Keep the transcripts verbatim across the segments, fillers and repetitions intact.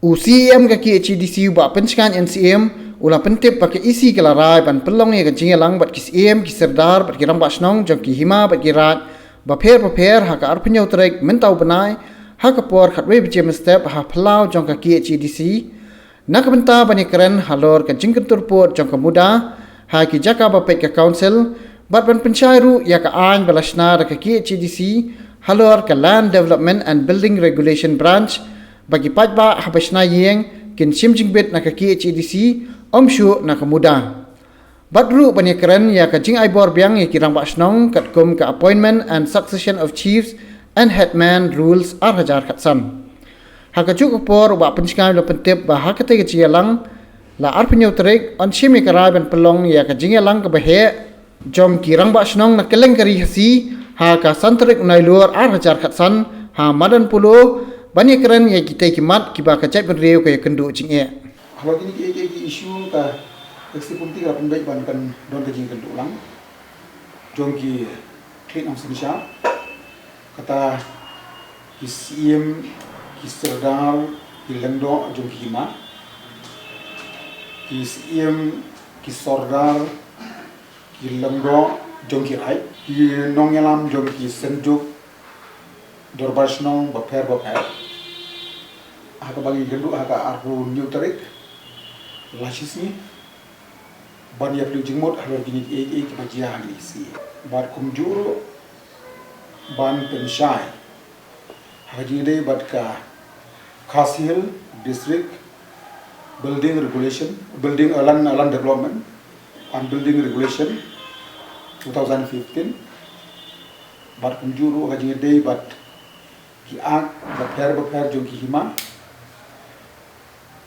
U C E M ka K H A D C, u Bah Pynshngaiñ N C M, u la pyntip ba ka E C ka la rai ban pynlong ïa ka jingïalang bad ki C E M, ki Sordar bad ki Rangbah Shnong jong ki hima bad ki raid bapher bapher ha ka arphew tarik mynta u bnai, ha ka por khatwei baje mynstep ha phyllaw jong ka K H A D C, na ka bynta ban ïakren halor ka jingkyntur pud jong ka MUDA ha ki jaka ba peit ka Council, bad ban pynshai ruh ïa ka aiñ ba la shna da ka K H A D C halor ka Land Development and Building Regulation Branch, ba ki paidbah haba shna ïing kin shim jingbit na ka K H A D C, ym shuh na ka MUDA. Bad ruh ban ïakren ïa ka jingai bor biang ïa ki Rangbah Shnong katkum ka Appointment and Succession of Chiefs and Headman Rules ar hajar khatsan. Ha kajuh ka por, u Bah Pynshngaiñ u la pyntip ba ha katei ka jingïalang la arphew tarik yn shim ïa ka rai ban pynlong ïa ka jingïalang kaba heh jong ki Rangbah Shnong na kylleng ka Ri Khasi ha ka san tarik u Nailur ar hajar khatsan ha madan Polo, ban ïakren ïa kitei ki mat kiba ka jaitbynriew ka ïakynduh jingeh. Halor kine ki, ki, ki issue, ka Executive Committee ka la pynbeit ban kan don ka jingkynduh lang jong ki khlieh nongsynshar, kata ki C E M, ki Sordar, ki Lyngdoh jong ki hima, ki C E M, ki Sordar, ki Lyngdoh jong ki raid, ki nongïalam jong ki Synjuk Dorbar Shnong bapher bapher, ha kaba ngi ïakynduh ha ka arphew tarik, la shisngi, ban ïa pynlong jingmut halor kine kiei kiei kiba jia ha kine ki sngi. Bad kumjuh ruh ban pynshai ha ka jingïadei bad ka Khasi Hills District Building Regulation, Building, uh, Land, uh, Land Development and Building Regulation two thousand fifteen. Bad kumjuh ruh ha ka jingïadei bad ki act bapher bapher jong ki hima.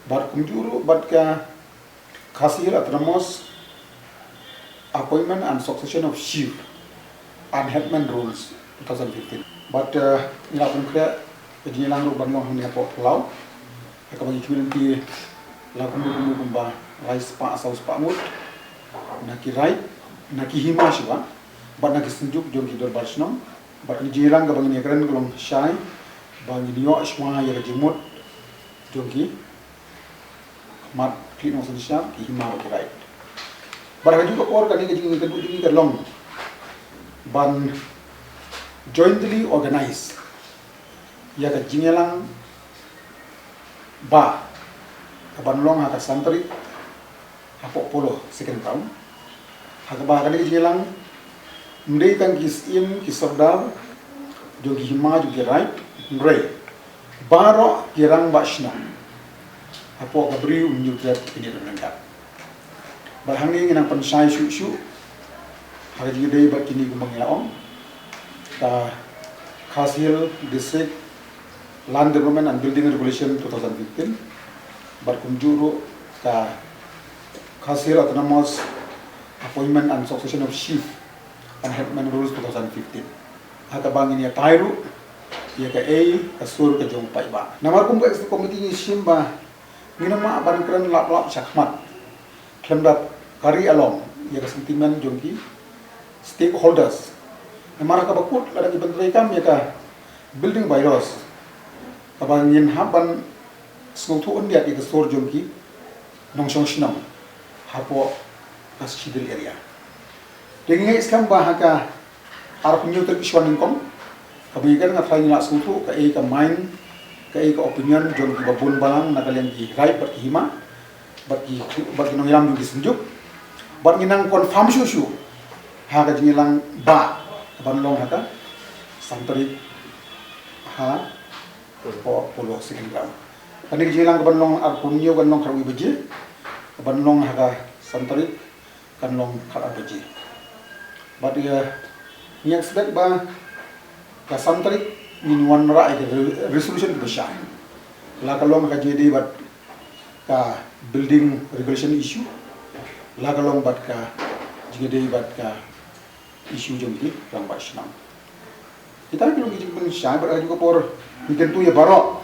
Bad kumjuh ruh bad ka Khasi Hills Autonomous Appointment and Succession of Chief and Headman Rules two thousand fifteen. Bad, uh, ngi la pynkhreh ka jingïalang ruh ban long hangne hapoh phyllaw, ha kaba ngi khmih lynti la kumno kumno kumba lai spah saw spah ngut na ki raid, na ki hima shuwa, bad na ki Synjuk jong ki Dorbar Shnong. Bad ka jingïalang kaba ngin ïakren ka long shai ba ngin ïoh shuwa ïa ka jingmut jong ki mat khlieh nongsynshar, ki hima bad ki raid. Bad ha kajuh ka por, kane ka jingkynduh jong ngi ka long ban jointly organize ïa ka jingïalang ba kaban long ha ka san tarik hapoh Polo Second Ground. Ha kaba kane ka jingïalang ym dei tang ki syiem, ki sordar jong ki hima jong ki raid, hynrei baroh ki rangbah shnong hapoh ka Bri u Hynñiewtrep Khyndiat Ryngkat. Bad hangne ngi nang pynshai shuh shuh ha ka jingïadei bad kine kumba ngi la ong, ka Khasi Hills District Land Development and Building Regulation two thousand fifteen, bad kumjuh ruh ka Khasi Hills Autonomous Appointment and Succession of Chief and Headman Rules two thousand fifteen. Ha kaba ngin ïatai ruh ïa kaei ka sur ka jong u paidbah. Namar kum ka executive committee ngi shim ba ngin ym lah ban kren lap lap shakhmat khlem da kari along ïa ka sentiment jong ki stakeholders. Namar kaba kut lada ngi pyntreikam ïa ka building bylaws, kaba ngin hap ban sngewthuh khyndiat ïa ka sur jong ki nongshong shnong hapoh ka schedule area. Te ngi ngeit skhem ba ha ka arphew hynñiew tarik shuwa nyngkong, kaba ngi kren, nga tharai ngi lah sngewthuh kaei ka mind, kaei ka opinion jong kiba bun balang na ka liang ki raid bad ki hima bad ki, bad ki nongïalam jong ki Synjuk. Bad ngi nang confirm shuh shuh ha ka jingïalang ba kaban long ha ka san tarik hapoh Polo Second Ground. Kane ka jingïalang kaban long arphew hynñiew kan long khatwei baje, kaban long ha ka san tarik kan long khatar baje. Bad ïa, ngi expect ba ka san tarik ngin wanrah ïa ka re-, resolution kiba shai, la ka long ka jingïadei bad ka building regulation issue, la ka long bad ka jingïadei bad ka issue jong ki rangbah shnong. Kita ki long ki jingpynshai bad ha kajuh ka por ngi kyntu ïa baroh,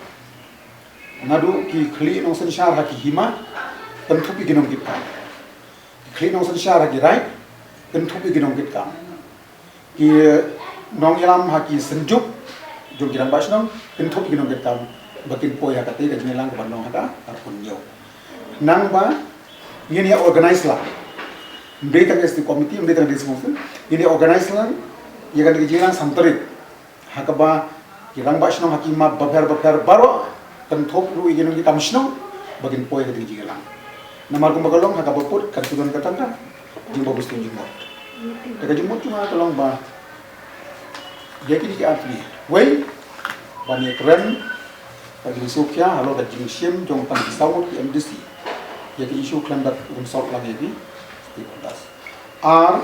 naduh ki khlieh nongsynshar ha ki hima, kynthup ïa ki nongkitkam. Ki khlieh nongsynshar ha ki raid, kynthup ïa ki nongkitkam. Ki nongïalam ha ki Synjuk jong ki rangbah shnong, kynthup ïa ki nongkitkam. ba kin poi ha kata ka jingïalang kaba long ha ka arphew hynñiew. Nang ba ngin ïa organize lang. Ym dei tang S T committee, ym dei tang district council, ngin ïa organize lang ïa kata ka jingïalang san tarik. Ha kaba ki rangbah shnong ha ki map bapher bapher baroh, kynthup ruh ïa ki nongkit kam shnong ba kin poi ha kata ka jingïalang. Namar kumba ka long ha kaba put kan shu don ka tang ka jingbaw bistun jingmut. Te ka jingmut jong nga ka long ba ïa kine ki artylli, wei, ban ïakren ka jingsngewkhia halor ka jingshim jong tang ki saw ngut ki M D C ïa ki issue khlem da consult lang ïa ki stakeholders. Ar,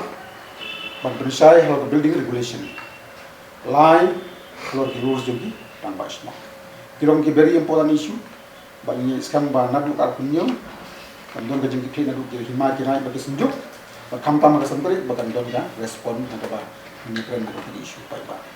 ban pynshai halor ka building regulation. Lai, halor ki rules jong ki rangbah shnong. Ki long ki very important issue. Ba ngi sngewthuh ba naduh ka arphew hynñiew kan don ka jingkitkhlieh naduh ki hima ki raid bad ki synjuk. Bad khamtam ha ka san tarik ba kan don ka respond na kaba ngi kren na ka issue paidbah.